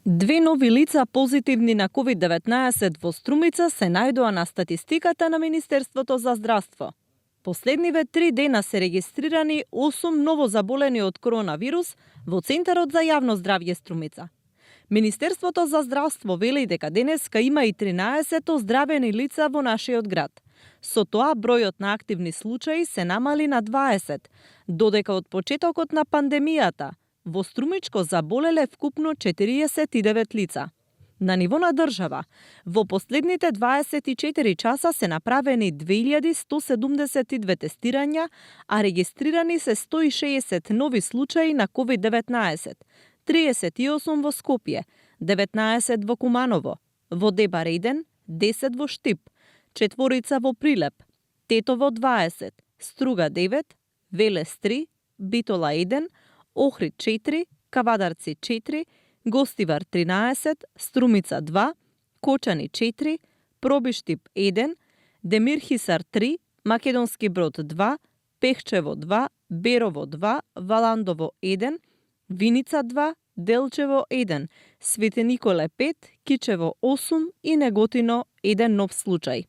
Две нови лица позитивни на COVID-19 во Струмица се најдоа на статистиката на Министерството за здравство. Последниве 3 дена се регистрирани 8 ново заболени од коронавирус во Центарот за јавно здравје Струмица. Министерството за здравство вели дека денеска има и 13 оздравени лица во нашиот град. Со тоа бројот на активни случаи се намали на 20, додека од почетокот на пандемијата во Струмичко заболеле вкупно 49 лица. На ниво на држава, во последните 24 часа се направени 2172 тестирања, а регистрирани се 160 нови случаи на COVID-19, 38 во Скопје, 19 во Куманово, во Дебар 1, 10 во Штип, 4 во Прилеп, Тетово 20, Струга 9, Велес 3, Битола 1, Охрид 4, Кавадарци 4, Гостивар 13, Струмица 2, Кочани 4, Пробиштип 1, Демирхисар 3, Македонски Брод 2, Пехчево 2, Берово 2, Валандово 1, Виница 2, Делчево 1, Свети Николе 5, Кичево 8 и Неготино 1 нов случај.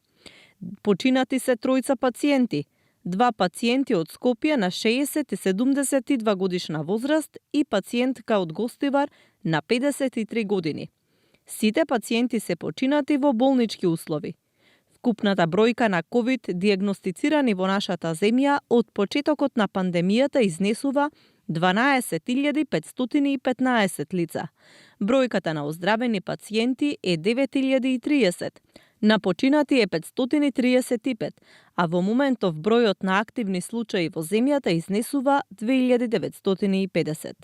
Починати се тројца пациенти, 2 пациенти од Скопје на 60 и 72 годишна возраст и пациентка од Гостивар на 53 години. Сите пациенти се починати во болнички услови. Вкупната бројка на COVID диагностицирани во нашата земја од почетокот на пандемијата изнесува 12.515 лица. Бројката на оздравени пациенти е 9030. На починати е 535, а во моментов бројот на активни случаи во земјата изнесува 2950.